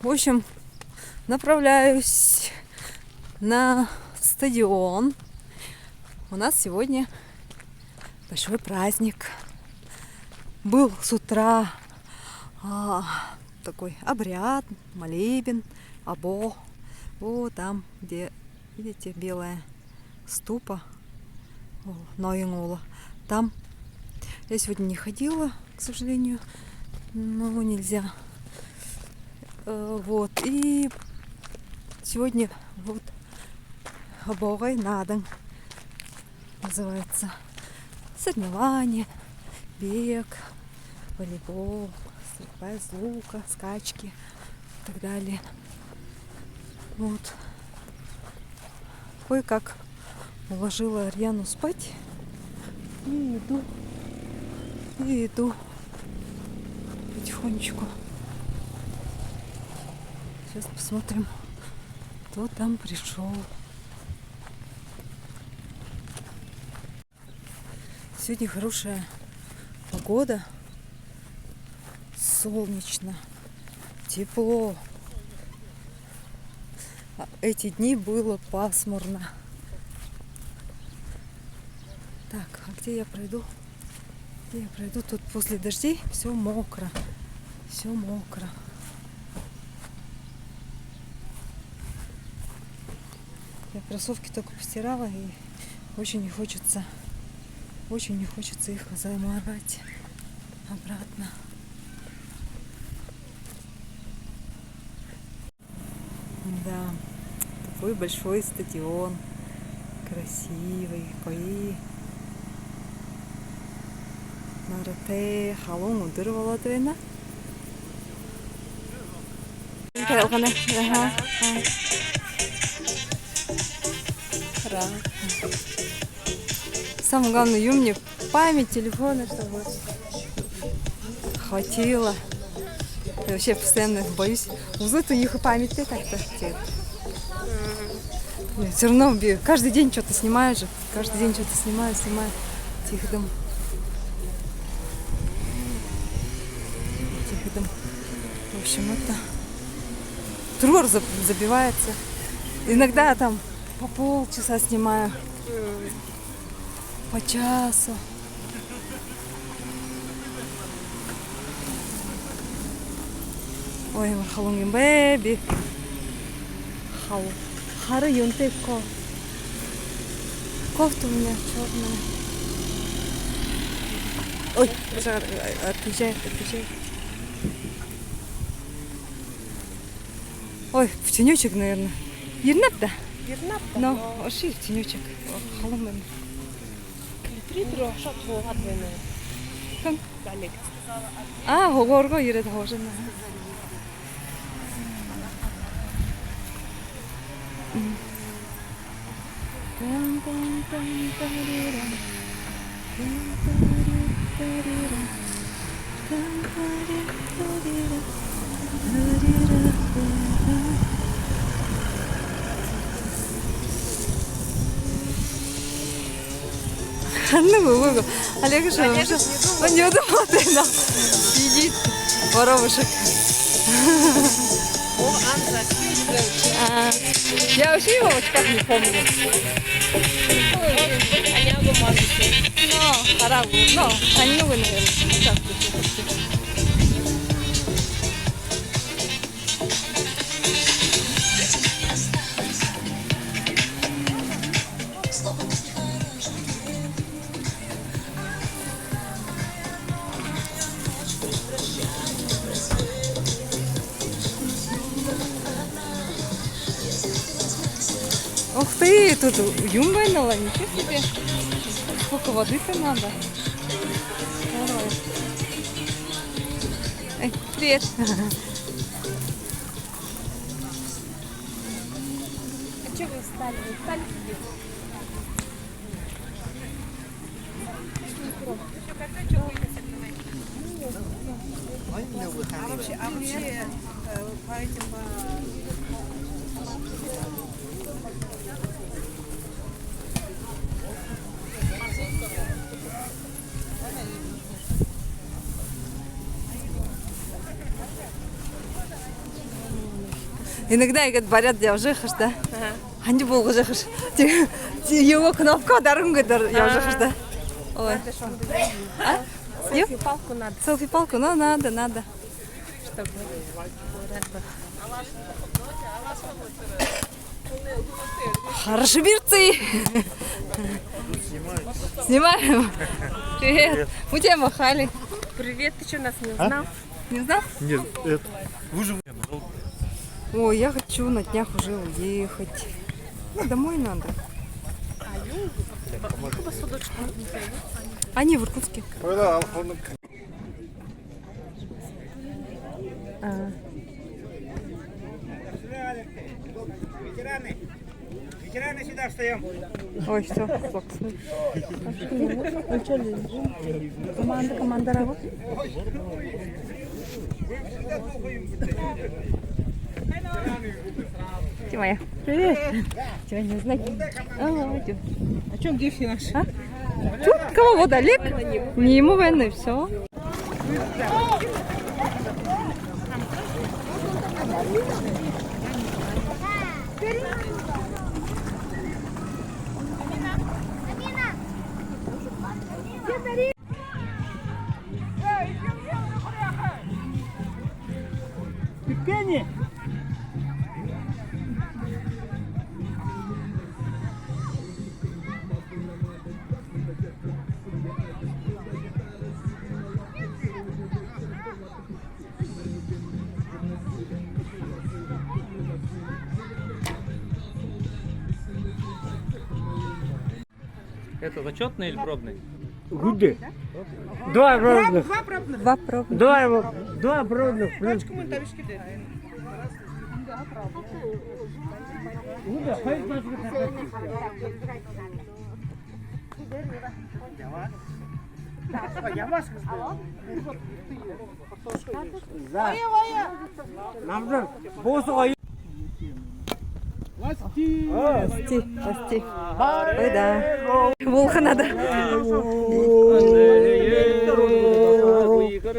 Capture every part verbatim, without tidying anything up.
В общем, направляюсь на стадион. У нас сегодня большой праздник. Был с утра, а, такой обряд, молебен, або. О, там, где, видите, белая ступа. О, Ноён уула. Там я сегодня не ходила, к сожалению. Ну, нельзя. Э, вот. И сегодня вот обогай на дом называется. Соревнования, бег, волейбол, стрельба из лука, скачки и так далее. Вот. Кое-как уложила Арьяну спать. И иду, и иду потихонечку. Сейчас посмотрим, кто там пришёл. Сегодня хорошая погода. Солнечно, тепло. А эти дни было пасмурно. Так, а где я пройду? Где я пройду? Тут после дождей всё мокро. Всё мокро. Я кроссовки только постирала, и очень не хочется, очень не хочется их замарать обратно. Да, такой большой стадион, красивый, гоё. Наратай халуун үдэр болоод байна. Таралгана. Ага. Ага. Самое главное, юумни память телефона, чтобы хватило. Я вообще постоянно боюсь. Узы-то их память-то как-то. Нет, всё равно би-, каждый день что-то снимаю же. Каждый день что-то снимаю, снимаю. Тихо дым. Тихо дым. В общем, это трубы заб-, забиваются. Иногда там по полчаса снимаю. По часу. Ой, ямар халуун юм бэ, би. Хал-, хара юунтэй ко-, кофта у меня чёрная. Ой, отъезжает, отъезжает. Ой, в тенёчек, наверное. Ернаб да? Ернаб да, но, но вообще в тенёчек. Халуун байна. Три-три ошоод һуугаад байна. Хэн? Олег. А, хогоорго ерээд һуужа байна. Ханна гү, гү, гү. Олег же, Олег уже не думал. Он не думал, да, но сидит, воробушек. О, Анна, а, я вообще его вот как не помню. Ой, а не могу, может быть. Но, хараа, но, они, наверное, сейчас. Ух ты, тут юм байна лэ, ничего себе. Сколько воды-то надо. Здорово. Эй, привет. А чё вы встали? Вы встали сидеть? А вообще, а вообще, э, по этим, э, Иногда иигээд баряад ябажа байхаш даа. Ага. Ханди буулгажа байхаш. Тии, тии, юу, кнопка даран гээд ябажа байхаш даа. Ой. А? Юу? Селфи-палку надо. Селфи-палку, ну, надо, надо. Чтобы... Хорошо, берцы. Снимаем. Привет. Привет. Мы тебя махали. Привет, ты чё, нас не узнал? Не знал? Нет, это... Вы же... Ой, я хочу на днях уже уехать. Ну, домой надо. Они в Иркутске. А. Ветераны, сюда встаём. Ой, всё, бокс. Команда, команда работает. Ты моя. Привет. Тебя не узнать. А, тю. А чё, где все наши? А? Тут кого? Вот Олег. Не ему, наверное, всё. Евгений! Это зачётный или пробный? Гуде. Два пробных. Два пробных. Два пробных. Два, два пробных. Плюс. Гуде, хайр. За. Намжар, босо гоё. Ласти, ласти. Ой, да. Булхана да.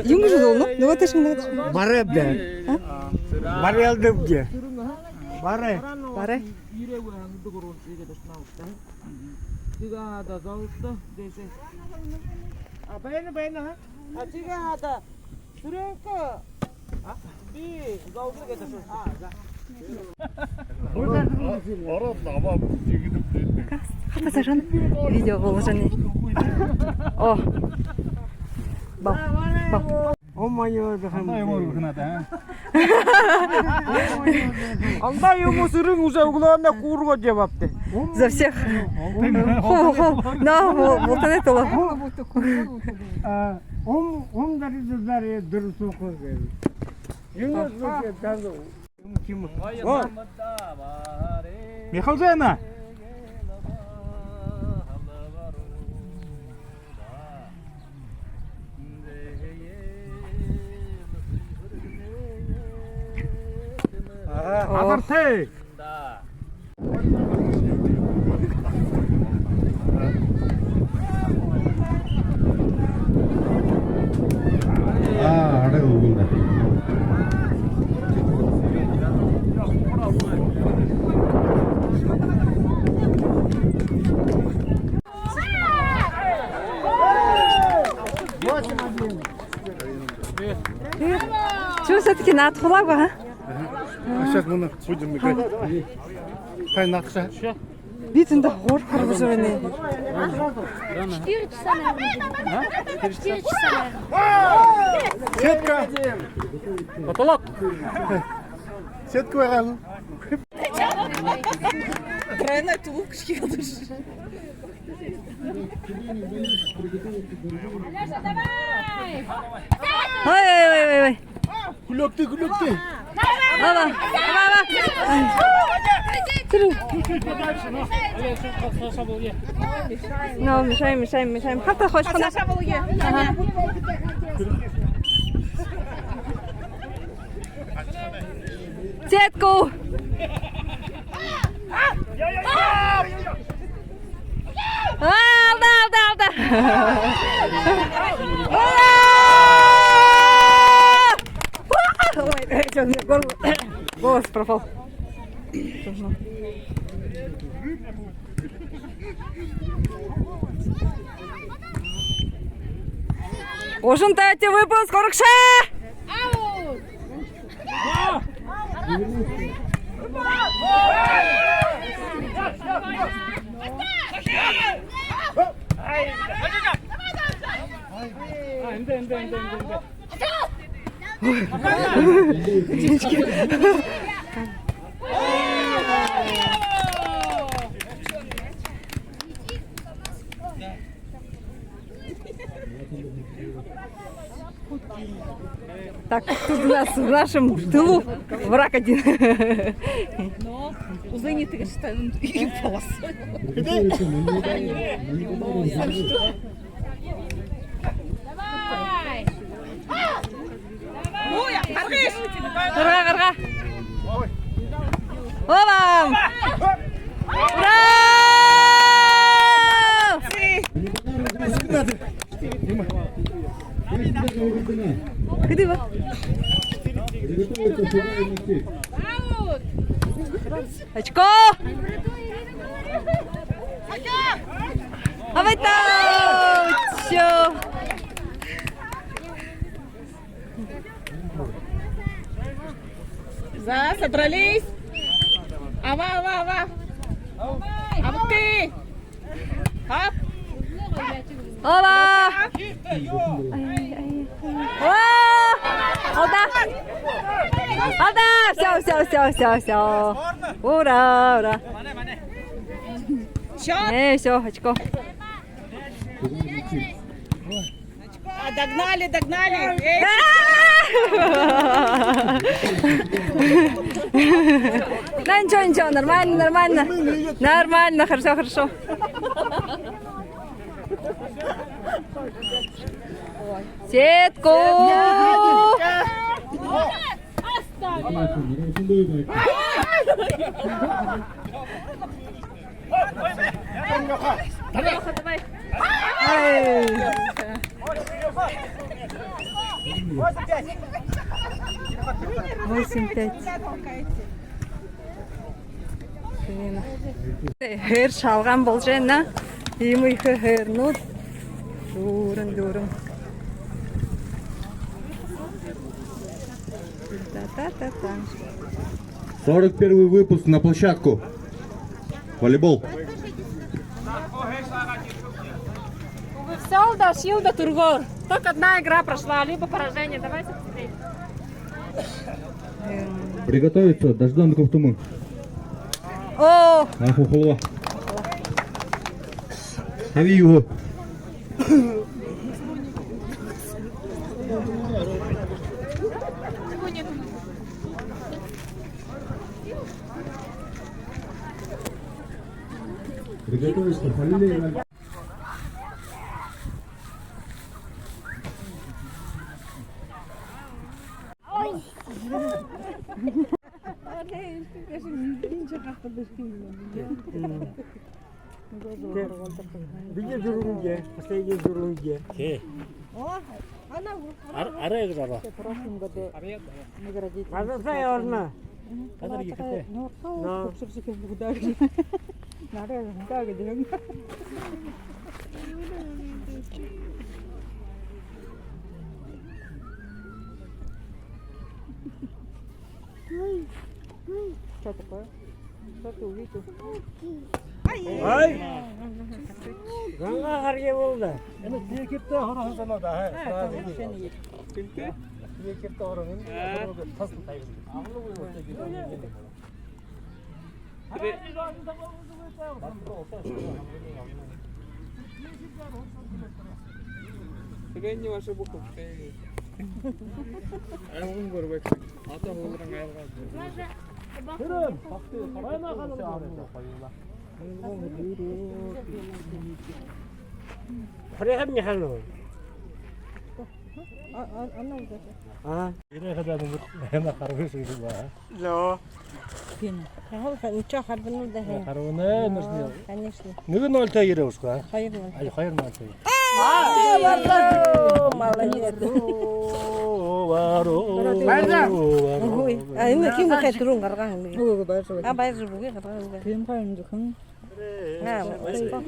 Юун гэжэ дуулана? Нүгөө тээшэнь, нүгөө тээшэнь. Барай даа. А? Барай л даа бди. Барай. Барай. Тиигээ хадаа золтой дээшээ. А, байна, байна, а? А, тиигээ хадаа. Түрэнхы. А? Би золтой гэдэг шүү. А, за. Ороод намаа бүгдийг. Хата сажан видео болжо байна. О. Баб. Баб. О, моё, да. Анда юм уу, ханада, а? Анда юм уу, сэрэн уже углаанаа хуургаад ябаабди. За всех. Хо, хо. На, бу-, бултанай тула. А, ум, ум дари, дари, дурсуха гэв. Юм уу, танзу. О! Михалжана! Ага, азартай! Аа, арай үгэн даа. Чё, всё-таки наадахалаагүй, а? А сейчас мы будем играть. Хай наадахаш. Би тэндэ хор харгажа байна. Четыре часа, наверное. А? Четыре часа, наверное. Сетка. Потолок. Сетка байгаа. Тройной тулуп кишки. Ой, ой, ой, ой, ой. Хүлөөгты, хүлөөгты. Ава, ава, ава. Чуть-чуть подальше, но. Ну, мешаем, мешаем, мешаем. Хата, хочешь, хата? Ага. Сетку! А, алда, алда, алда! Ура! Ой, э, чё, у меня горло, голос пропал. Гушан тайти выпуск, урагшаа! Так, тут у нас в нашем тылу враг один. Но уже не так, что и полос. Давай! Гарга, гарга. Оба! Ура! Хэды бэ? Очко! Абайта! Всё. За, собрались. Ава, ава, ава. Абты. Хоп. Оба! Ай, ай, ай. О! Алда! Алда! Всё, всё, всё, всё, всё. Ура, ура. Счёт. Э, всё, очко. А, догнали, догнали. Эй! Да ничего, ничего, нормально, нормально. Нормально, хорошо, хорошо. Сетку! Ай. Восемь пять. Һээр шалгаан болжо байна. Иимэ ехэ һээрнүүд. Дүүрэн, дүүрэн. Та-та-та-та. Сорок первый выпуск на площадку. Волейбол. Всё, да, сил да тургор. Только одна игра прошла, либо поражение. Давайте быстрее. Приготовиться, Дождёнков Тумын. О! Аху, хулва. Хави его. Приготовиться, фамилия. Видео журунге, последний журунге. Окей. Ар-, арай гэж араа. В прошлом году наградить. Газар сая орно. Газар ехэ. Но. Нарай, да, гэдэг. Что такое? Что ты увидел? Ай! Ганга харьяа болоо. Энэ тиикэртэ хороһон санаа даа. Тиикэртэ хороһон. Тас тайвал. Тэрэниие баһа бүхэ. Айлган гүрбэг. Ата хуулран айлгаа. Тэрэ, бахты, харайна ханар. Харайхамни ханар. А, а, она вот это. А? Ирэхэдэ нүгөө энэ харгы шэглээ. Лөө. Гэнэ. Яаһан ничего, харбана даа. Харбана, нүшни. Конечно. Нэгэ ноль та ерээ үшөө. Хоёр ноль. Ай, хоёр ноль та. А, молодец. Баярлаа. Үгы. А, энэ хин бахай түрүүн гаргаа юм. Үгы, үгы, баярлаа. А, баярлаа, үгы, гаргаа үгы. Тиимэ юм зүб. Аа, баярлаа.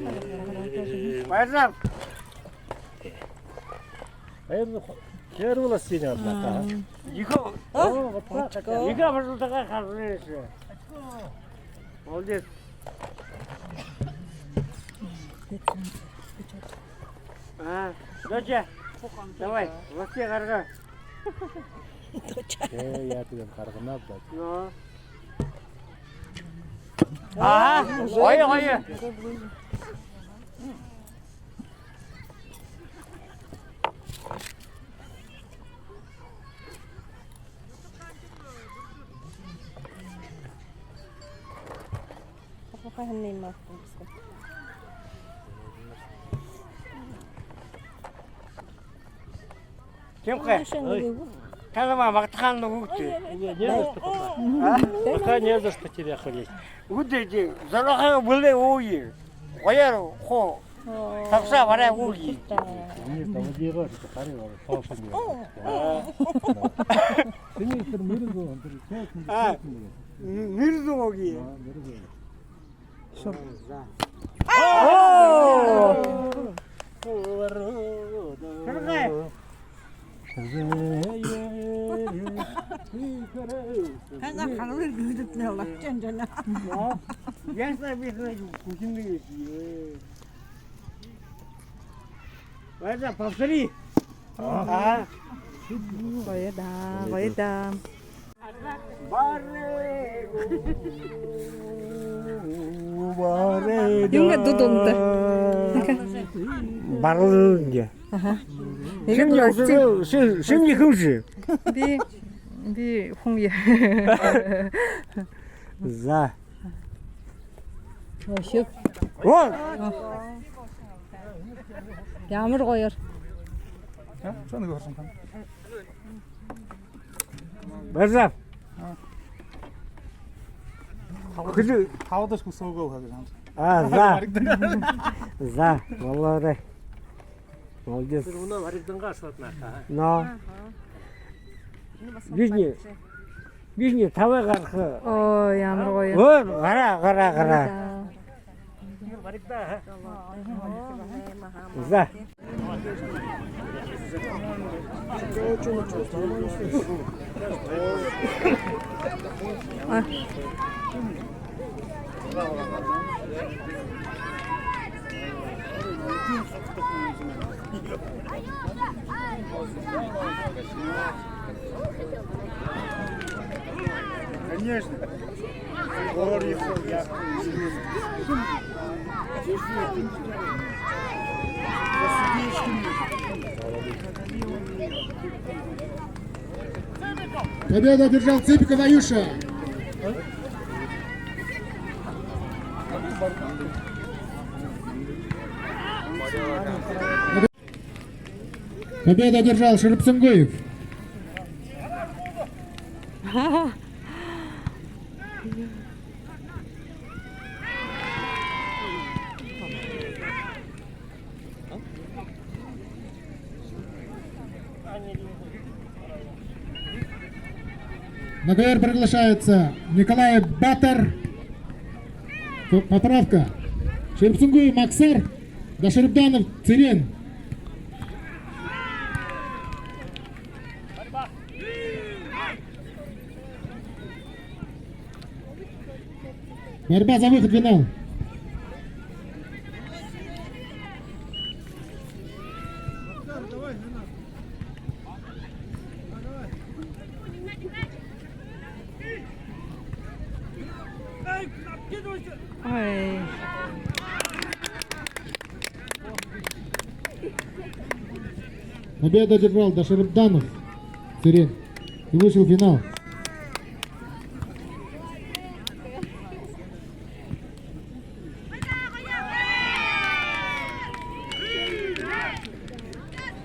Баярлаа. Первый раз синий однако, а? Ехэ. О, вот так. Очко. Ехэ обожал такая хорошая. Молодец. А, доча, давай, ласти гарга. Доча. Э, я тебя гаргана, блядь. Ну. А, ой, ой. Тиимэ хэ. Танаа магтаха нүгөөт. Не, не за что пока. А? Пока не за что тебя хвалить. Үгы даа, зорохо бэлэй үгы. Гоёор хуу. Табшаа барай үгы. Не, там удирать, это хари, а, палка не. А. Ты не, это мир был, он говорит, а, мир был, окей. Да, мир был. Шур. Оо! Шургай. Танаа хагалыг гүйлдэнэ лачан жана. Яса бисна хүсэмэй. Вайда, повтори. А? Гоё даа, гоё даа. Юун гэ дуу дуулана? Баруун гэ. Аха. Шимни, шимни хүмши. Би, би хүн я. За. Ошиб. О! Ямар гоёор. Баярлаа. Хүлөө. Тавдаш хүсөөгөө хаа. А, за. За, болоорой. Молодец. Тэрэ үнөө баригдангаа шууд наха. Но. Бишни. Бишни, тавай гараха. Оо, ямар гоё. Оо, гараа, гараа, гараа. За. Конечно. Победу одержал Цыпиков Аюша. Победу одержал Шеребцунгуев. На ковёр приглашается Николай Батор. П-, поправка. Шеребцунгуев Максар, Даширабданов Цырен. Борьба за выход в финал. Ой. Победу одержал Даширабданов Цырен и вышел в финал.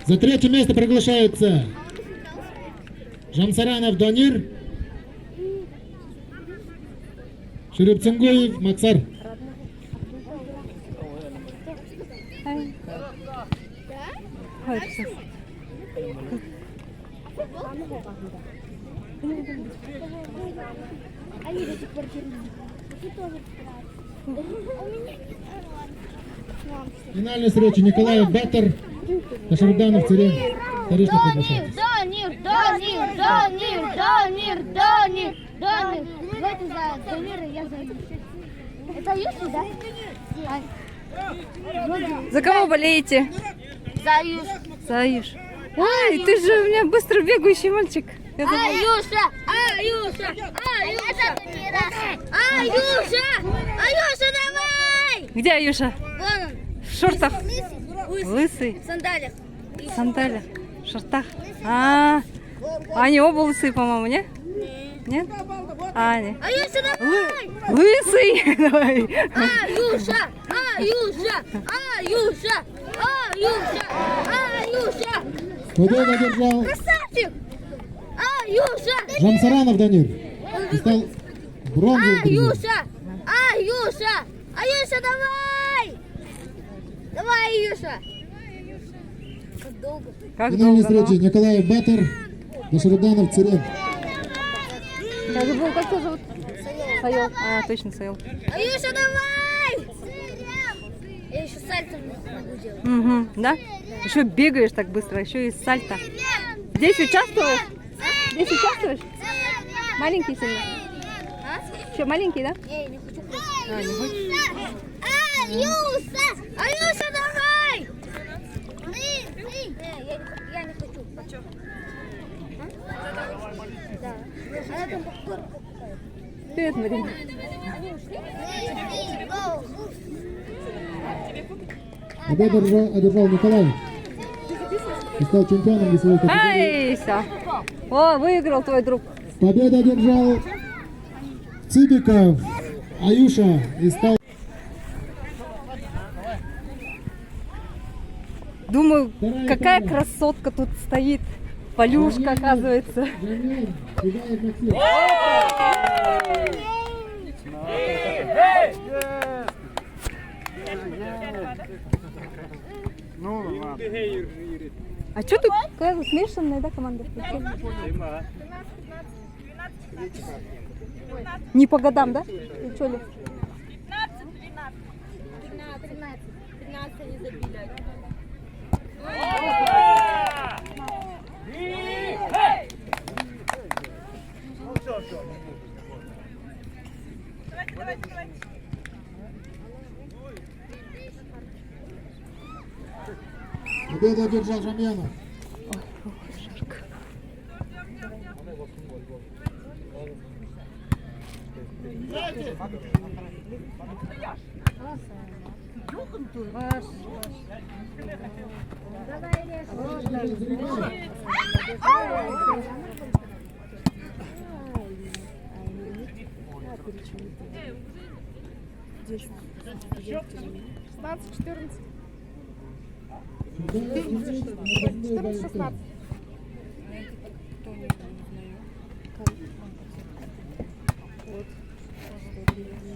За третье место приглашается Жамсаранов Данир, Шеребцунгуев Максар. Ай. Ой, всё. В финальной встрече Николаев Батор, Даширданов Цырен. Скорее приглашайтесь. Данир, Данир, Данир, Данир, Данир, Данир. Давайте за Данира, я за Юшу. Это Юша, да? А. За кого болеете? За Юшу. За Юшу. Ой, ты же у меня быстро бегающий мальчик. Я забыла. Аюша! Аюша! Аюша! Аюша! Аюша, давай! Где Аюша? Вон он. В шортах. Лысый. Лысый. В сандалиях. В сандалиях. В шортах. А, они оба лысые, по-моему, не? Нет. Нет? А, нет. Аюша, давай! Лы-, лысый! Давай. Аюша! Аюша! Аюша! Аюша! Аюша! Победу одержал. Красавчик! Аюша! Жамсаранов Данир. И стал бронзовым призёром. Аюша! Аюша! Аюша, давай! Давай, Аюша! Как долго? Как долго, да? Финальной встрече Николаев Батор, Даширданов Цырен. Я забыла, как тебя зовут? Саёл. А, точно, Саёл. Аюша, давай! Я ещё сальто могу делать. Угу, да? Ещё бегаешь так быстро, ещё и сальто. Здесь участвуешь? Здесь участвуешь? Маленький сильно? А? Что, маленький, да? Не, не хочу. А, не хочешь? Аюша! Аюша, давай! Не, я не, я не хочу. А чё? А? Да. Она там попкорн покупает. Привет, Марина. Победу одержал, одержал Николай. И стал чемпионом весовой категории. Ай, всё. О, выиграл твой друг. Победу одержал Цыбиков Аюша и стал... Думаю, какая красотка тут стоит. Полюшка, оказывается. Ну, ладно. А чё тут как смешанная, да, команда? Не по годам, да? И чё ли? Пятнадцать, двенадцать. Пятнадцать, пятнадцать. Пятнадцать они забили. Победу одержал Жамьянов. Шестнадцать, четырнадцать. Четырнадцать, шестнадцать.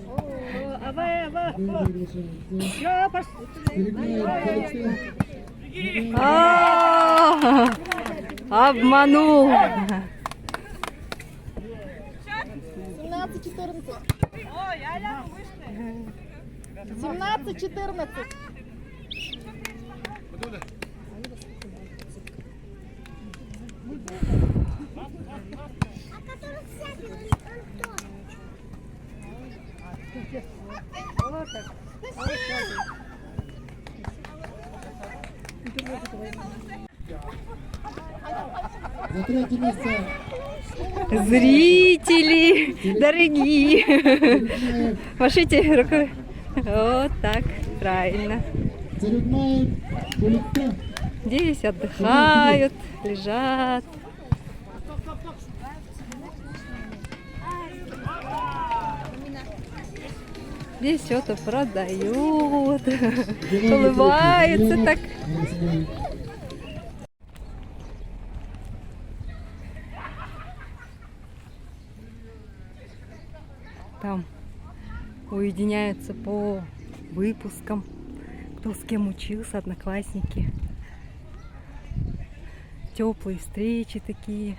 О, авай, авай, о. Всё, пошли. А, обманул. Семнадцать, четырнадцать. Семнадцать, четырнадцать. За третье место. Зрители дорогие, машите рукой. Вот так, правильно. Цырюкмаев Куликта. Здесь отдыхают, лежат. Здесь что-то продают, улыбаются так. Там уединяются по выпускам, кто с кем учился, одноклассники. Тёплые встречи такие.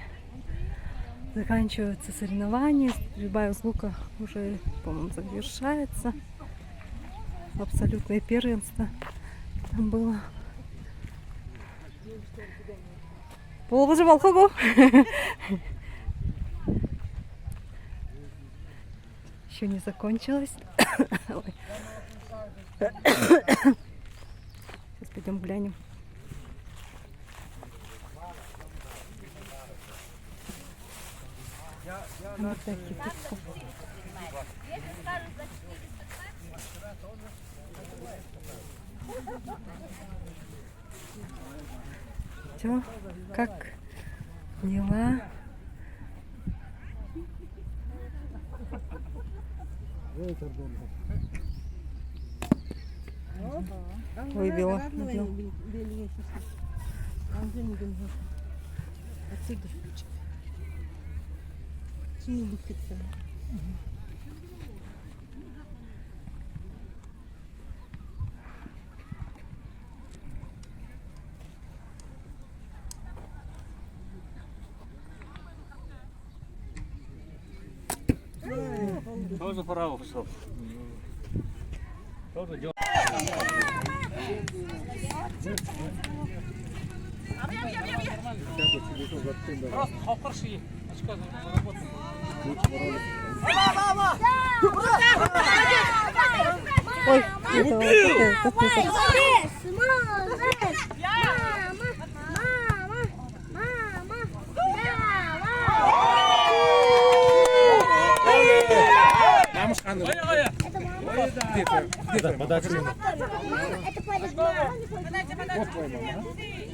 Заканчиваются соревнования, стрельба из лука уже, по-моему, завершается. Абсолютное первенство там было. Буулгажа болохо гү? Ещё не закончилось. Ой. Сейчас пойдём глянем. Вот такие. Чё? Как дела? Выбила одну. Отсюда. Сюда. Тоже право пошёл. Тоже дёр-. Просто хохорши. Ой, это, это, это, это. Молодец, молодец. Мама, мама, мама, мама. Мамушка, ну. Это мама. Где твоя, где твоя мама? Подожди. Мама, это подожди. Вот твоя мама, а?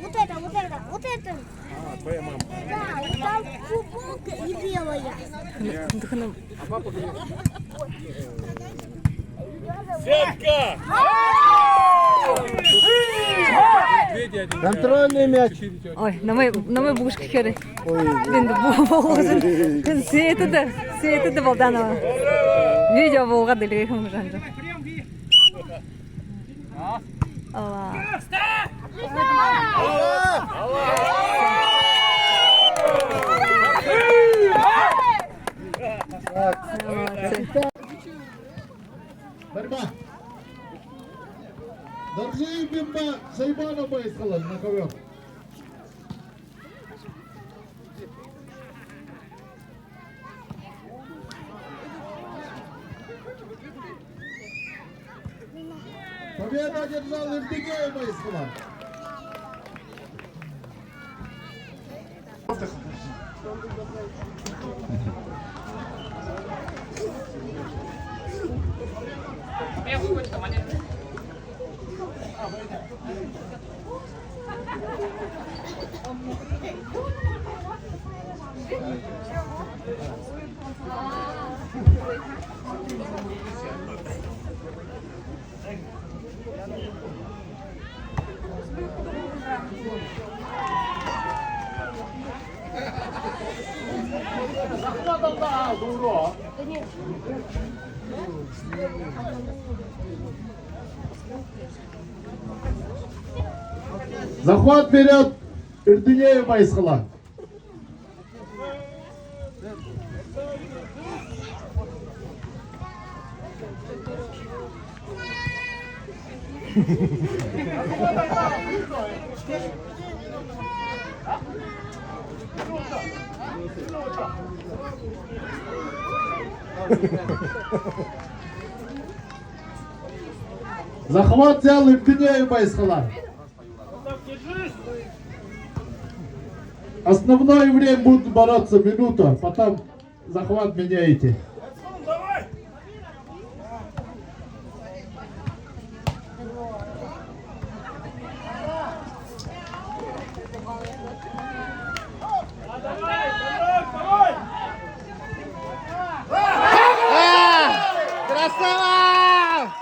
Вот это, вот это, вот это. А, твоя мама. Да, и там футболка и белая. Сетка! Контрольный мяч. Ой, намайе, намайе бүгэшэхэ хэрэг. Ой. Бэндэ бу-, буулгажа. Хэн сетэ даа, сетэ даа Балданова. Видео буулгаад эльгээхэ юм гэжэ. Ала. Борьба. Доржиев Бимба, Шайбанов Байсхала, на ковёр. Победу одержал Эрдыгеев Байсхала. Захват берёт Эрдынеев Байсхала. Захват взял Эрдынеев Байсхала. Основное время будут бороться, минута, потом захват меняете. Красава!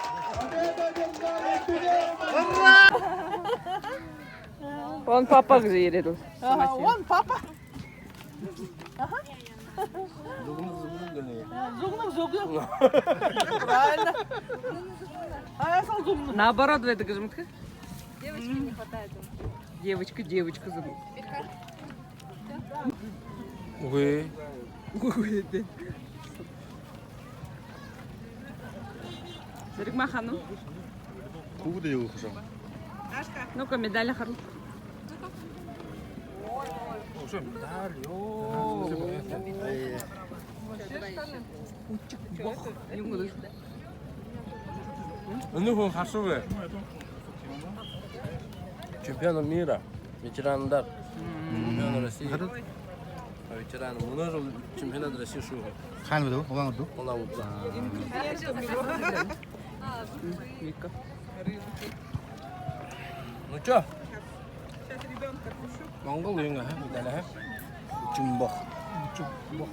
Ура! Вон папа где едет? Ага, вон папа. Ага. Зүгнэг, зүгнэг гэнэ. А, зүгнэг, зүгнэг. Правильно. А, я сказал зүгнэг. Наоборот, в это, говорит, девочки не хватает. Девочка, девочка, зүгнэг. Үгы. Үгы даа. Зэрэг маа хана? Хүүгэдээ юу хэжэ? Ну-ка, медаль хара. Уже медаль, ёо. Юун гэдэг? Энэ хүн хашуу бэ? Чемпион мира. Ветерандар. Чемпион России. Ветеран. Мүнөө жэл чемпионат России шүү. Хаана бэ? Улаан-Үдэ? Улаан-Үдэ. Мика. Ну чё? Монгол юун, аха? Медаль, аха? Жумбо. Жумбо.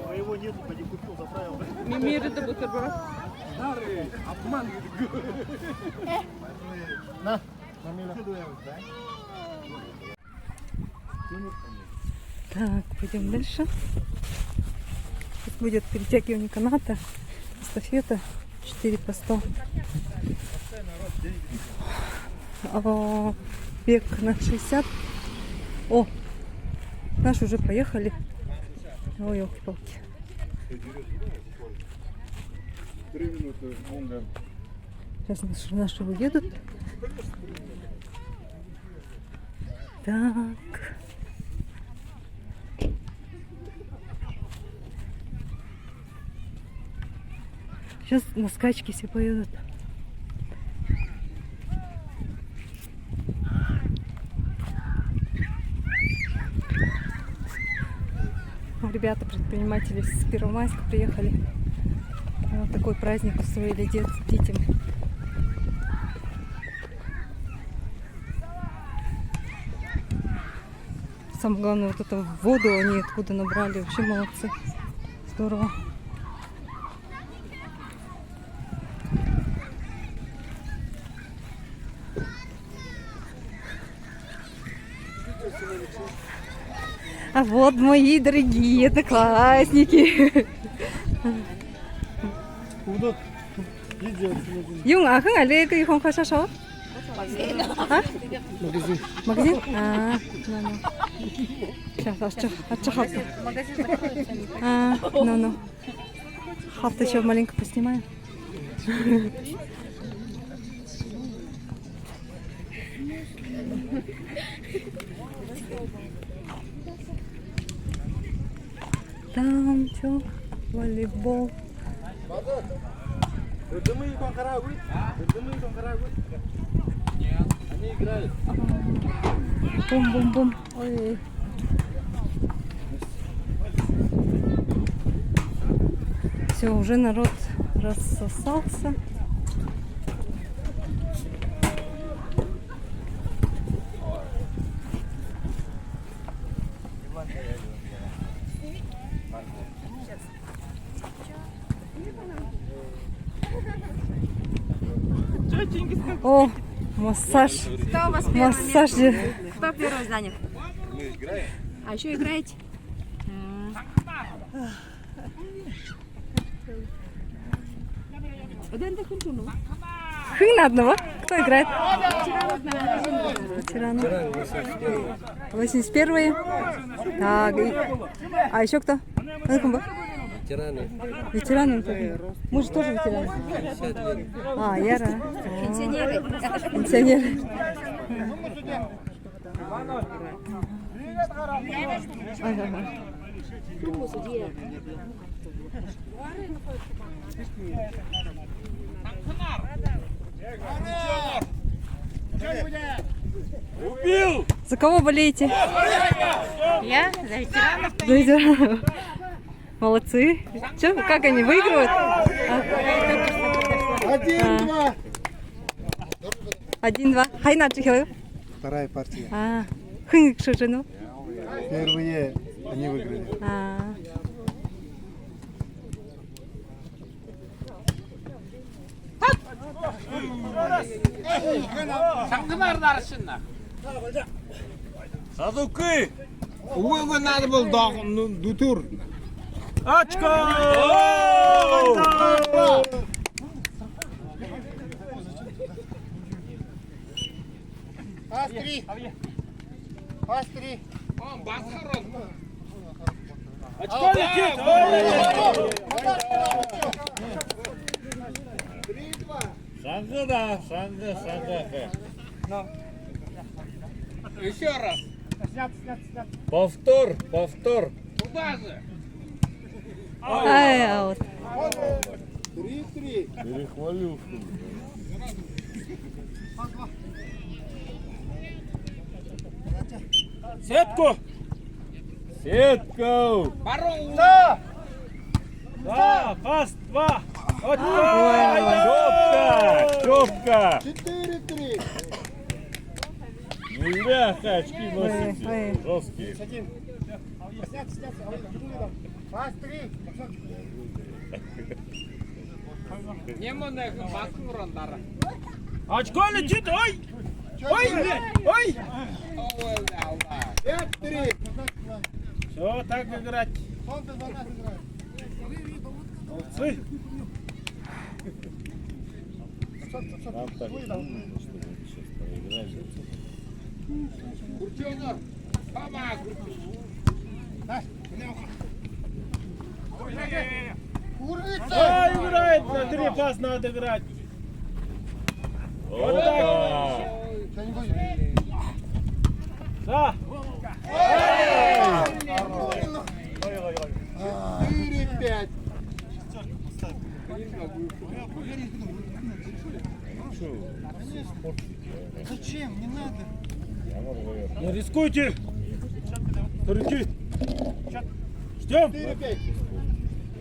Моего нету, поди купил, заправил. Мимирида бутерброд. Старый обман. На, на, Миля. Так, пойдём дальше. Сейчас будет перетягивание каната, эстафета, четыре по сто. А, бег на шестьдесят. О, наши уже поехали. Ой, ёлки-палки. Сейчас наши, наши уедут. Так. Сейчас на скачки все поедут. Ребята-предприниматели с Первомайска приехали. Вот такой праздник устроили дет-, детям. Самое главное, вот эту воду они откуда набрали. Вообще молодцы. Здорово. А вот мои дорогие одноклассники. Юун, ахын Олег юун хашаа шоо? А? Магазин. Магазин? А, ну, ну. Сейчас, а чё, а чё хата? А, ну, ну. Хата ещё маленько поснимаю. Там чё? Волейбол. Эрдэмые хон хараагүй? Эрдэмые хон хараагүй? Нет. Они играют. Бум-бум-бум. Ой. Всё, уже народ рассосался. О, массаж. Кто у вас первое место? Массаж. Кто первое занял? А ещё играете? М. Хын наадана? Кто играет? Ветераны. Восемьдесят первые. Так, и, а ещё кто? Ветераны. Ветераны, ну, как мы? Мы же тоже ветераны. А, яра. Пенсионеры. Пенсионеры. Ага, ага. Убил! За кого болеете? Я за ветеранов, конечно. За ветеранов. Молодцы. Чё, как они выигрывают? А? Один-два. А. Один-два. Хай наадажа эхилээ? Вторая партия. А. Хэн иигэжэ шүүжэ байна? Первые они выиграли. А. Шанганаар дарашана. Садуки! Үгы, үгы, надо было доо-, ну, дүтүүр. Очко! Пас три. Пас три. Очко летит! Шанга, да, шанга, шанга. Ещё раз. Повтор, повтор. Туда же. Ай, аут. Три-три. Перехвалил, что ли? Сетку! Сетку! Барон! Да! Да, пас, два! Вот. Ой. Чётко! Чётко! Четыре-три. Не зря очки носите. Ой, ой. Жёсткие. Пас три. Не мунэхэн басын уран дара. Очко летит, ой! Ой! Ой! Пять-три. Всё, так играть. Молодцы. Нам так нужно, чтобы они сейчас проиграли. Гурчонор. Хоба, Гурчонор. Да, играет, на три пас надо играть. Вот так. Да. Четыре-пять. Зачем? Не надо. Не рискуйте. Старики. Ждём. Четыре-пять.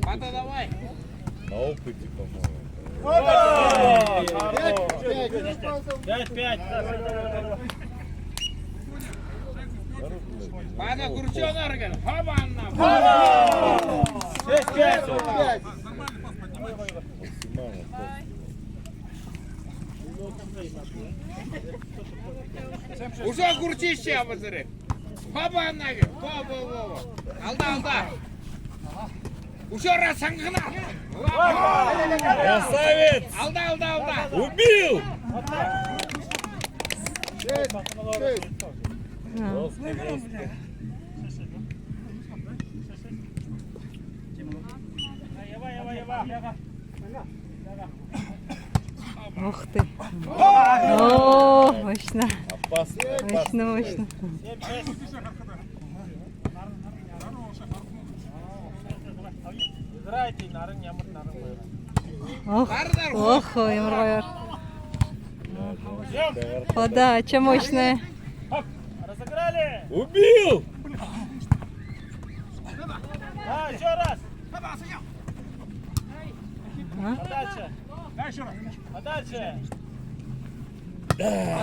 Пата, давай. На опыте, по-моему. Опа! Пять-пять. Пять-пять. Пата, Гурчонор, хоба, Анна. Шесть-пять. Шесть-пять. Уже Гурчище обозри. Хоба, Анна, хоба, хоба. Алда, алда. Ещё раз шангана. Красавец! Алда, алда, алда. Убил! Шесть, шесть. Жёстко, жёстко. Ух ты. О, мощно. Опасно, опасно. Мощно, мощно. Ох, ох, ямар гоёор. Подача мощная. Разыграли! Убил! Да, ещё раз! А? Подальше! Подальше! Да! А?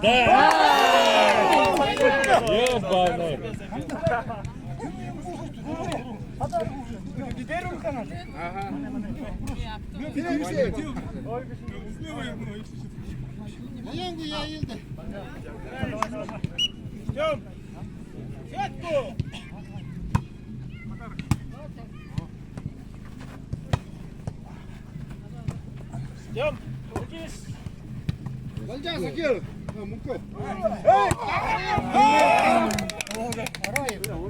Да! Ёбаный! Ага. Ждём! Сетку! Ждём! Крутись! Балжа, Закир! А, мука. Эй! Давайте, давай, давай.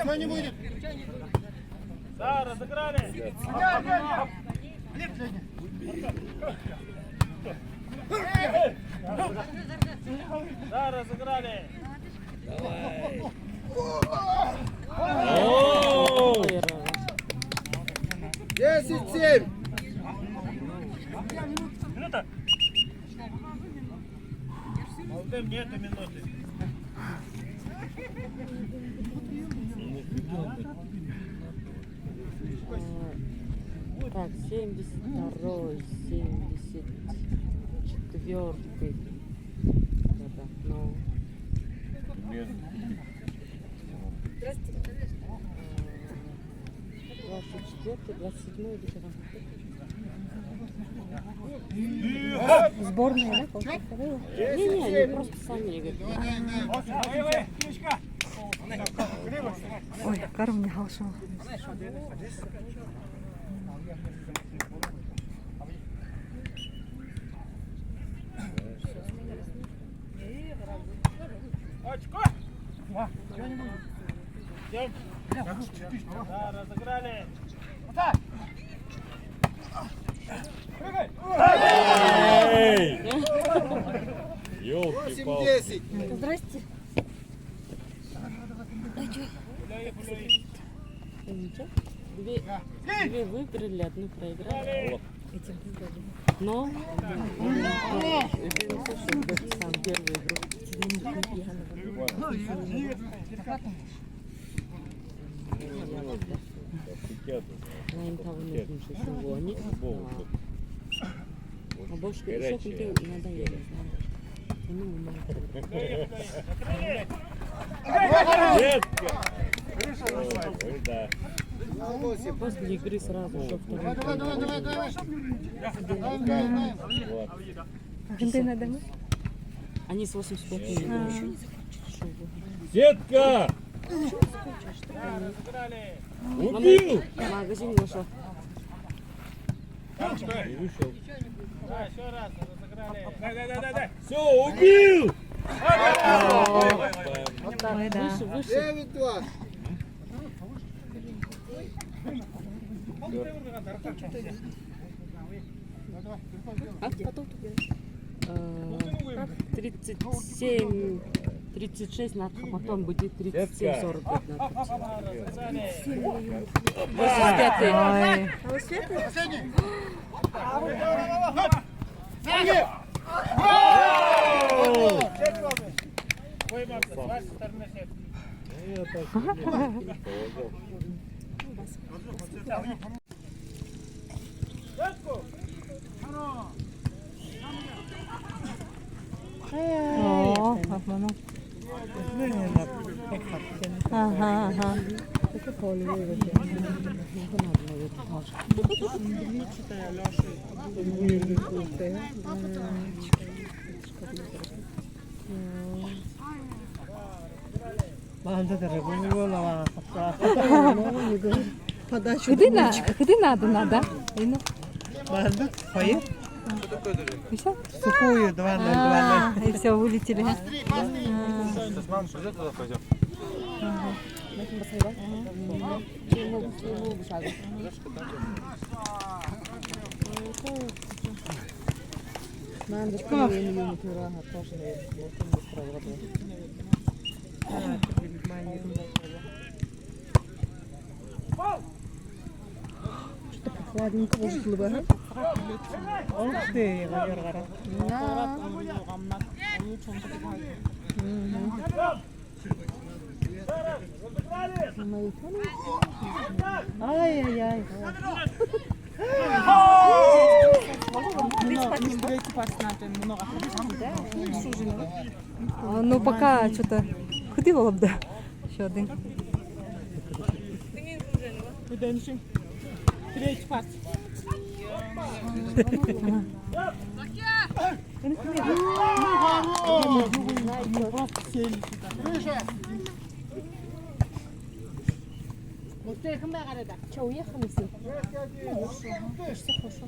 Всё, не будет. Да, разыграли. Да, разыграли. Давай. О! Десять семь. Молодым, нету минуты. А, так, семьдесят второй, семьдесят четвёртый. Да-да, но Здравствуйте. Двадцать четвёртый, двадцать седьмой ветеран. Сборные, да, получается, да? Не-не, они просто сами играют. Ой, карым не хорошо. Очко! Да, разыграли. Эй! Ёлки-палки. Восемь десять. Здрасте. Две, две выиграли, одну проиграли. Но это не то, что сам первый игрок. Найн табан нэрхэн шүүсэн гү, они? А больше ещё кто-то надо, я не знаю. Ну, мы мало. Детка! Ой, да. После игры сразу ещё второй. Вот. Где надо мы? Они с восемьдесят пятого. А. Сетка! Убил! Магазин нашёл. И вышёл. Всё, убил! Ой, да. Выше, выше. Девять два. А потом тут, э, тридцать семь, тридцать шесть надо, потом будет тридцать семь сорок пять надо. Восемьдесят пятый. Ой. О, как много. Ага, ага. М. Баһанда дээрэ гү, юу лаа. Подача. Хэды на-, хэды надо, надо? Ина. Баһанда хоёр. И всё? Сухую, два ноль, два ноль. А, и всё, вылетели. А. Сейчас мама придёт, тогда пойдём. Ага. Мама, да что, я не люблю, тоже, наверное, вот он быстро работает. Что-то прохладненько, может, лыбаха? Ух ты, Валера, гора. Да. Мгм. Ай-яй-яй. А, ну, пока что-то. Хэды болооб даа. Ещё один. Третий пас. Ага. Просто сели сюда. Что, уехали все? Ну, хорошо, хорошо.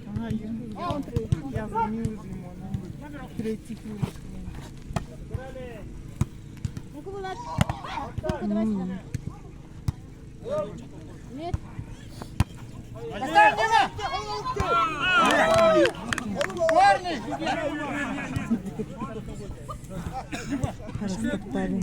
Ага, я, я звоню уже ему, он говорит, перейти к нему. Ну-ка, Влад. Ну-ка, давай сюда. Нет. Оставь, Дима! Парни! Растолкали.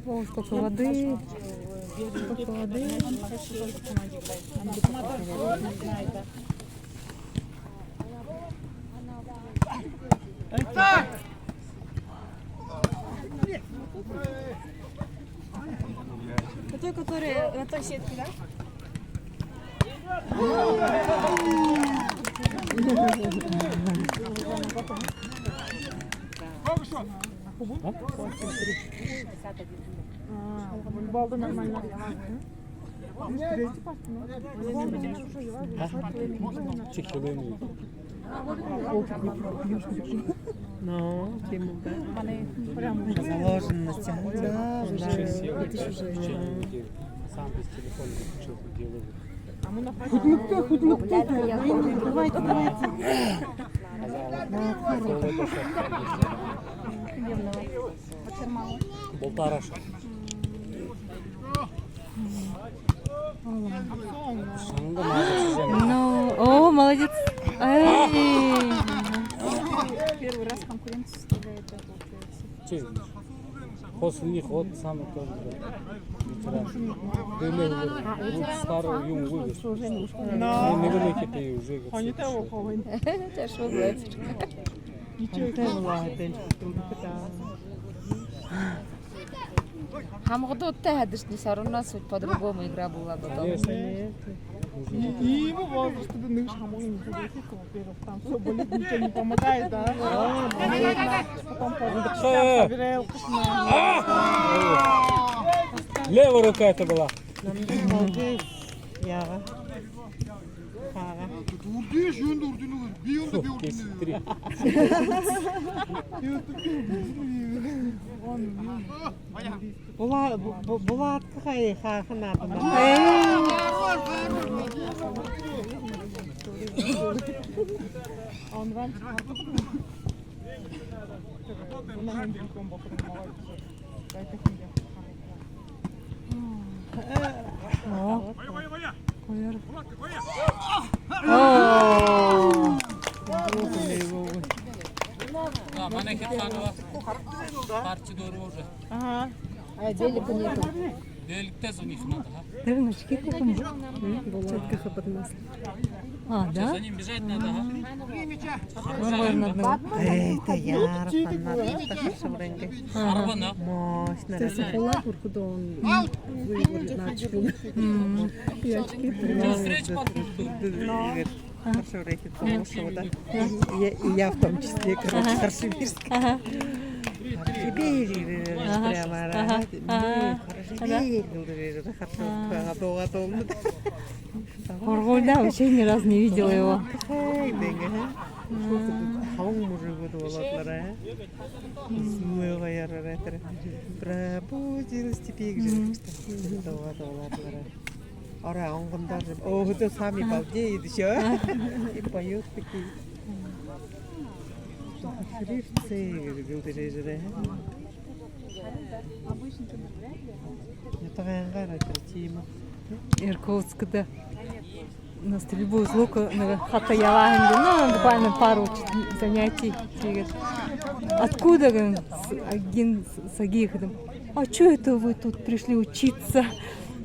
О, сколько воды. Сколько воды. Это той, который на той сетке, да? Балда нормально. Ну, тем более. Заложенность, а? Да, уже. Сам без телефона что-то делаю. Давайте, давайте. Полтора шага. Ну, о, молодец. Эй. Первый раз конкуренцию составляет этот, э, После них вот самый тот же ветеран. Дээнэй старый юм выиграл. Уже не ушёл. Но. Ну, не говорите, ты уже как. Они того хавын. Тяжело было. Ничего. Хамгадуудтай хадашни, всё равно суть по-другому игра была потом. Конечно. И, и его возраст, это наш хамгад. Во-первых, там всё болит, ничего не помогает, да? Потом позже. Левая рука это была. Яга. Ага. Үрдыш, юунд үрдынэ, би юунд, би үрдынэ. Десять три. Булаадка хай хааха наадана. Онран. Манай хэд хаа, партия дүүрээ уже. Ага. А, велика нету. Велик-то у них надо, а? Дэрнэ очки купим. Чётко хапат нас. А, да? За ним бежать надо, ага. Нормально надо. Эй, это ярко, надо так шевренько. Ага. Мощно. Ты сухула, куркудон. Выиграть начал. И очки. Встреча под. Хорошо, рэкет, хорошо, да. И я, и я в том числе, короче, хорошо. Ага. Хорошо, бери, прямо, ага. Хорошо, бери, хорошо, ага. Һургуулида вообще ни разу не видела его. Ага. Халуун мужик болоод лара. Смуйга ярараа тэрэ. Пробудилась теперь, говорит, что болоод лара. Орой онгондоо. О, это самый балдеет ещё. И поёт такие. Шрифты, говорит, дээрээ. Нютагайнгаа тэрэ тиимэ. Иркутскда на стрельбу из лука, на хата ябаһан, ну, буквально пару ч-, занятий. Тиигээд: «Откуда?» — говорит, один с-, сагих там. «А чё это вы тут пришли учиться?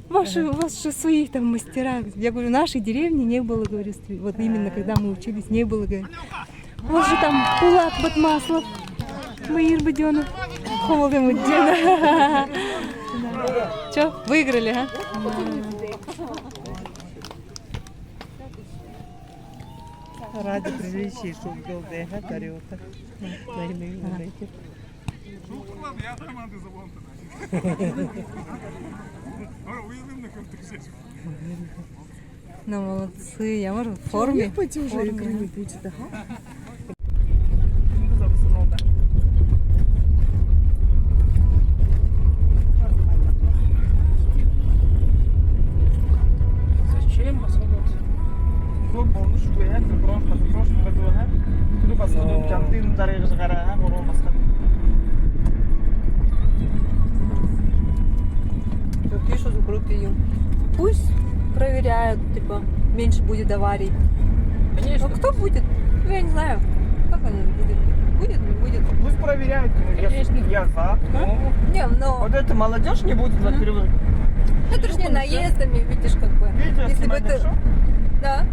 Ваши, у вас же свои там мастера». Я говорю: «В нашей деревне не было, говорю, стрель-, вот именно когда мы учились, не было, говорю. У вас же там Пулат Батмаслов, Маир Будёнов, Хомолдын Мудин». Чё, выиграли, а? Ради приличия шугал дэхэ дарёта. Найны, найны. Ну, молодцы, ямар форме. Пойти уже игры не будет, ага. Зачем особо? Көп болмуш үгы, прошлом, прошлом году, ага. Түлүү басагад, жамтын дарыгы жагараа, ага, гурбан басагад. Пишут в группе, пусть проверяют, типа, меньше будет аварий. Конечно. Ну, кто будет? Ну, я не знаю, как оно будет. Будет, не будет. Пусть проверяют, конечно. Я за. А? Не, но... Вот это молодёжь не будет, во-первых. Это же не наездами, видишь, как бы. Видишь, если бы это... Да.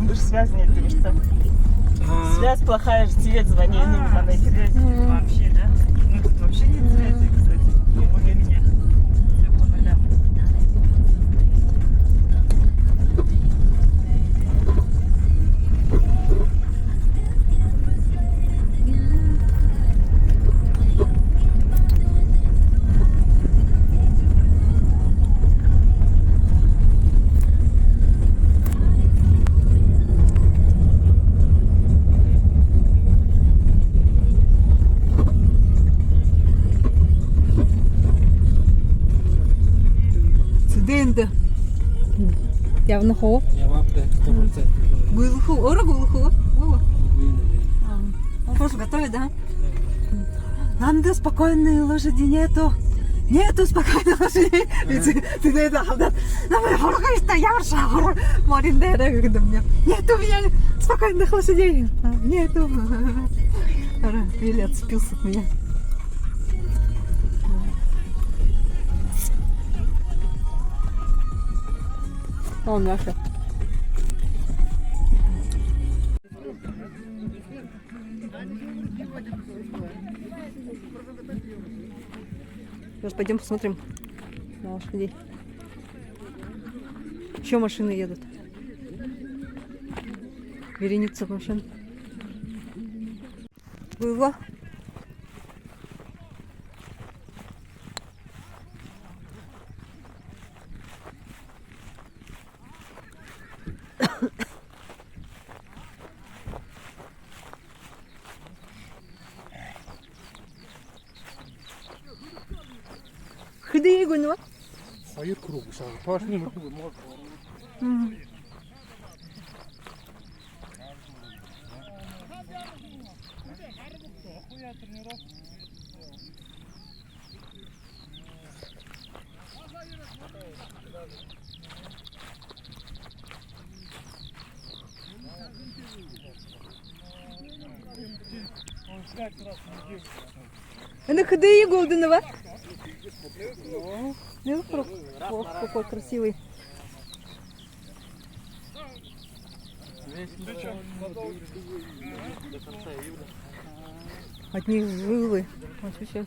Даже связь нет, потому что... А. Связь плохая же, тебе звони, ну, она и связь. Мгм. Вообще, да? Ну, тут вообще нет связи, кстати. Не, у меня. Всё по нулям. Цэдэнда. Явна хуу? Явааб даа, сто процентов. Гүйлхүү, өөрөө гүйлхүү? Гүйлхүү. Гүйлхүү. А, он просто готовит, да? Да. Надо спокойной лошади нету. Нету спокойной лошади. Ага. И ты, ты это, да, да. Ну, мы хоргой, что я в шагу. Морин дээрэ, когда мне: «Нету у меня спокойных лошадей. А, нету». Ара, Вилли отцепился от меня. О, Маша. Сейчас пойдём посмотрим на лошадей. Ещё машины едут. Вереница машин. Было. Хэды гүнөө? Хоёр круг шаа. Точно. Мгм. Энэ хэды гүйлдэнэб? Нэл круг. Ох, какой красивый. Одни жилы. Вот сейчас.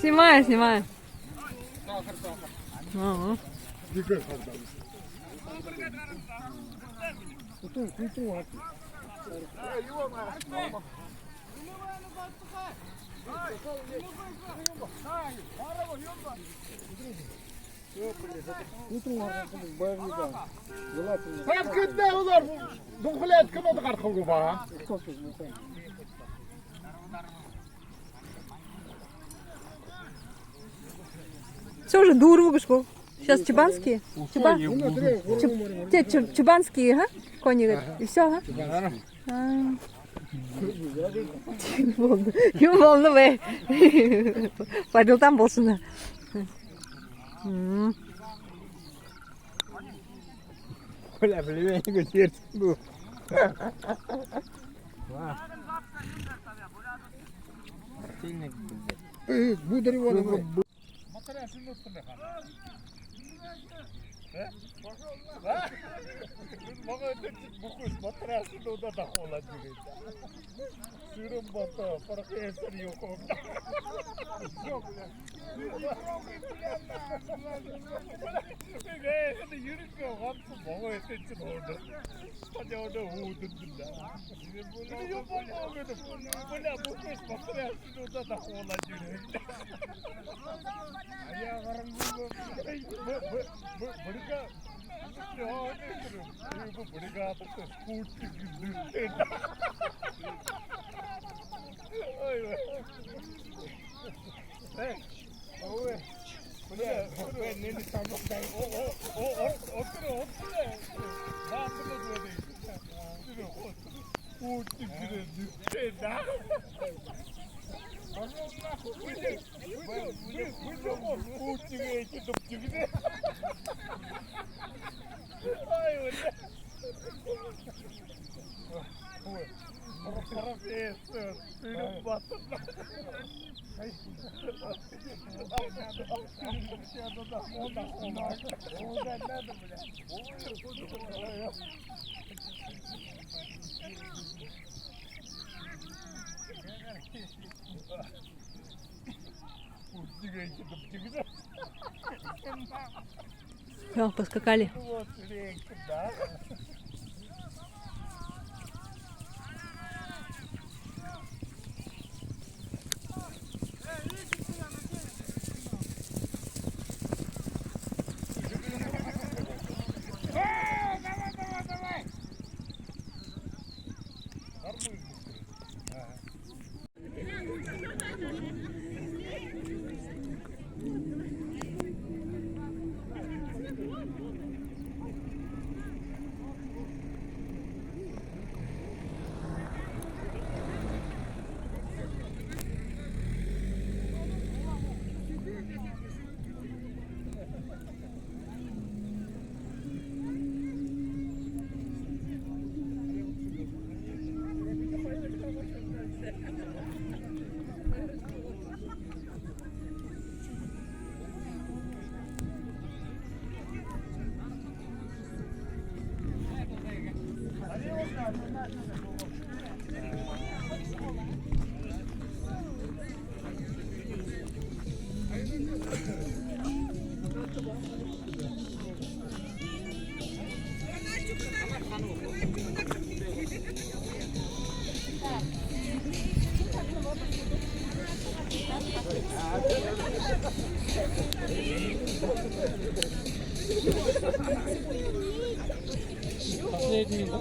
Снимаю, снимаю. Ага. Утром гаргахада байрны даа. Желательно. Саашань олоор дунхалаад, кинода гарахагүй байгаа. Всё же дүүрбэ гээшэ гү. Сейчас чабанские. Чаба-, чаб-, те, чаб-, чабанские, ага? Кони, говорит. И всё, ага? А. Юун болоно бэ? Бодолтой болоно. М. Коля, племянник, сердце. Брательник, блядь. Э, Бударева, давай. Мага эдэ бүхы матрас дуудаад ахуулаад ерээд. Сэрэн Бата, профессор Юхов. Э, эдэ ерэнхэй гансахан мага эдэ чинь ордо. Стадиондо үүдэн даа. Эдэ юун болоо гээд. Бля, бүхы матрас дуудаад ахуулаад ерээд. Аяа гарангүйгөө. Б-, б-, б-, бригада. Ёо, нэ, б-, бригада, спутник, ой, ой. Э, ой. Бля, бля, не, не, там, дай. О, о, о, открой, открой. Да, открой, открой. Спутник, блядь, да? Пошёл нахуй, выйди. Выйди, выйди, выйди, спутник, эти тупчики. Ай, бля. Ой, профессор, ты любасов. Всё, поскакали. Последний, да?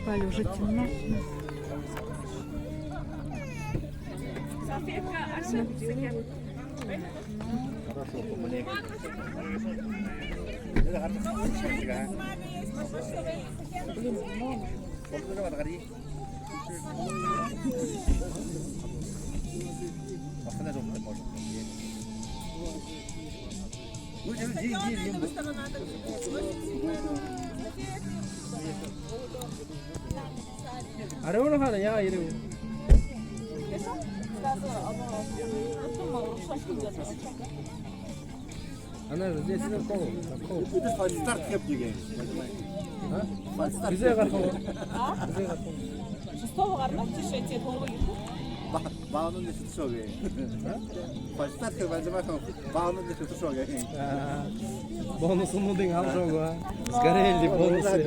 Валя, уже темно. Арюуна хаана яа ирэв? Она же здесь какого? Какого? Это фальстарт хэб гээ. А? Фальстарт. Хэзээ гараха? А? Хэзээ гараха? Шестого гарна, тише, эти, торго ирэхэ. Ба-, баанууд нэгэ шүтэшөө гээ. А? Фальстарт хэб, баанууд нэгэ шүтэшөө гээ. А, бонуснуудынь алжааг, а? Сгорели бонусы.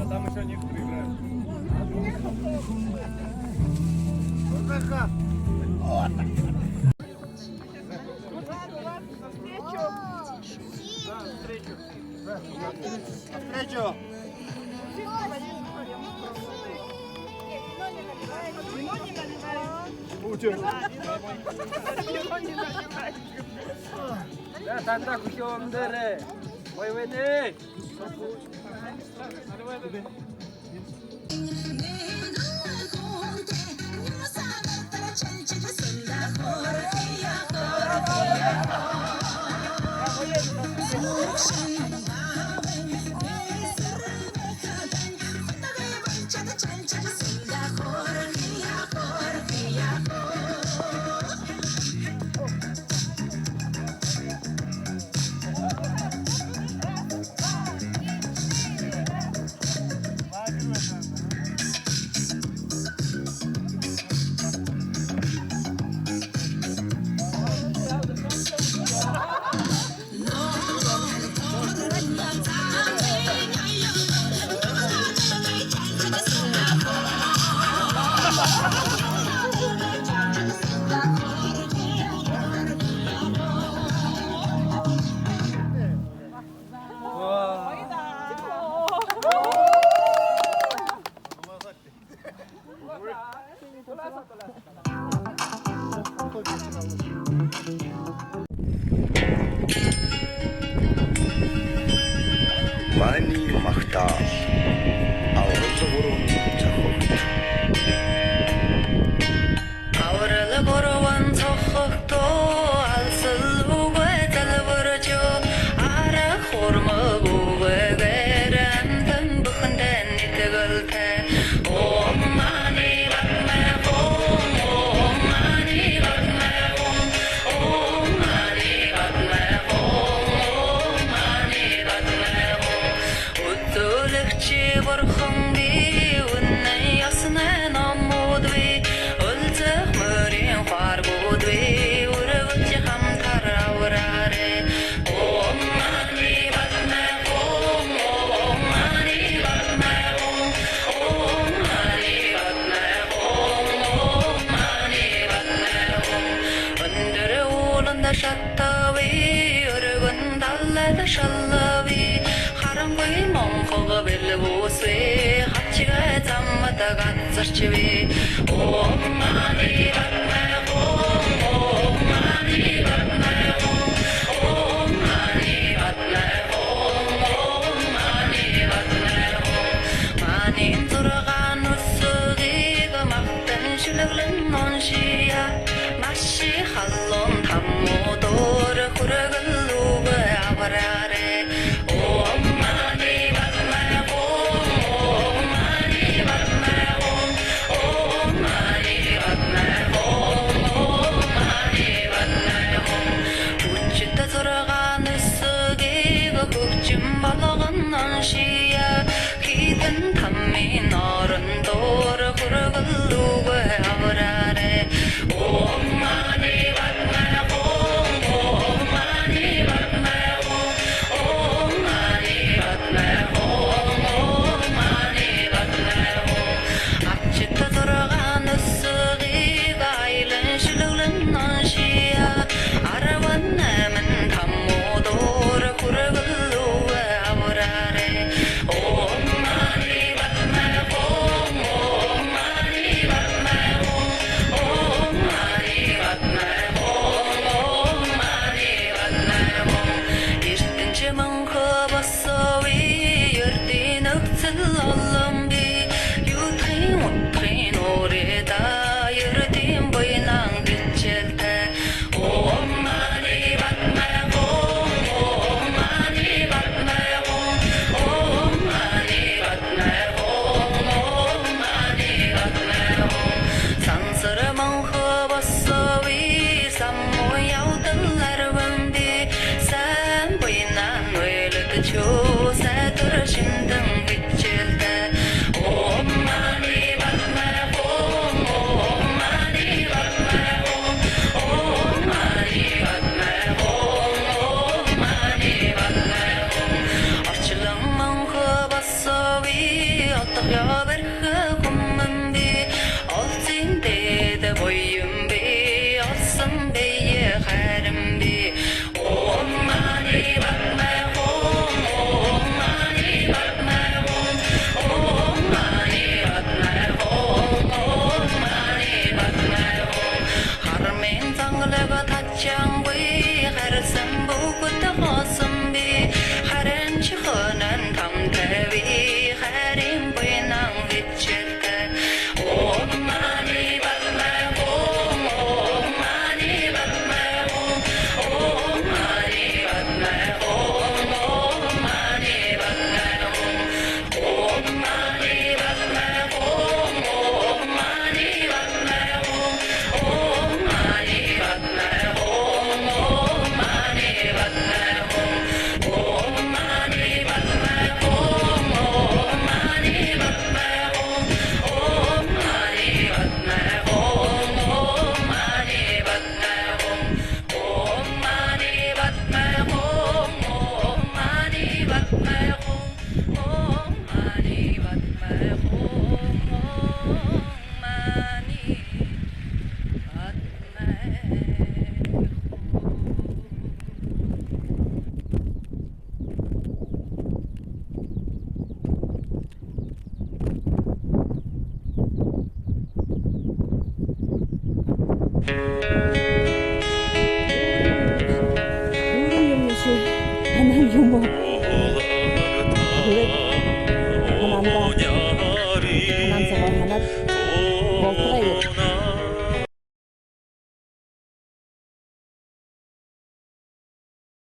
А там ещё некоторые играют. Вот так. Ладно, ладно, навстречу. Да, навстречу. Навстречу. Вино не наливай. Вино не наливай. Вино не наливай. За, танда хүхюун дээрэ. Ой, вэнэ. Хатаби, өргөн далайда шалаби, харангүй монхог бэлбүүсби, хабшагай замда газаршаби. Ом мани падме хум, ом мани падме хум, ом мани падме хум, ом мани падме хум. Маниин зургаан нүсэгые магтан шүлэглэн уншая. Маши халуун тамуудуур хүрэгэл үгэ абараарай. Ом мани падме хум, ом мани падме хум, ом мани падме хум, ом мани падме хум. Хүгшэдтэ зургаан нүсэгые хүгшэн болгон уншая. Хитэн тамын орондуур хүрэгэл үгэ абараарай. Ом мани падме хум, ом мани падме хум, ом мани падме хум, ом мани падме хум. Абшата зургаан нүсэгые аялан шүлэглэн уншая. Арбан найман тамуудуур хүрэгэл үгэ абараарай. Ом мани падме хум, ом мани падме хум, ом мани падме хум, ом мани падме хум. Эртэншэ Мөнхэ бособи, ердын нөхцөл олонби, юудхын удхын уридаа, ердын буйнан гэшхэлтэй. Ом мани падме хум, ом мани падме хум, ом мани падме хум, ом мани падме хум. Сансара Мөнхэ бособи, самуу ябадал арбанби, сайн буйнан үйлэдэжэ, сайтар шэмдэн гэшхэлтэй. Ом мани падме хум, ом мани падме хум, ом мани падме хум, ом мани падме хум. Оршолон Мөнхэ бособи, одогоо бэрхэ хүмэнби, олзын дээдэ буянби, олзон бэе хайранби. Ом мани падме хум, ом мани падме хум, ом мани падме хум, ом мани падме хум. Хармын зангалаг ташангүй, харсан бүгэдэ хоосонби, харин шэхэнэн тамтайби, хайрын буйнан гэшхэлтэй. Ом мани падме хум, ом мани падме хум, ом мани падме хум, ом мани падме хум. Ом мани падме хум, ом мани падме хум, ом мани падме хум, ом мани падме хум. Ом мани падме хум, ом мани падме хум, ом мани падме хум, ом мани падме хум. Ом мани падме хум, ом мани падме хум, ом мани падме хум, ом мани падме хум. Өөрөө юм ши. Танай юм уу?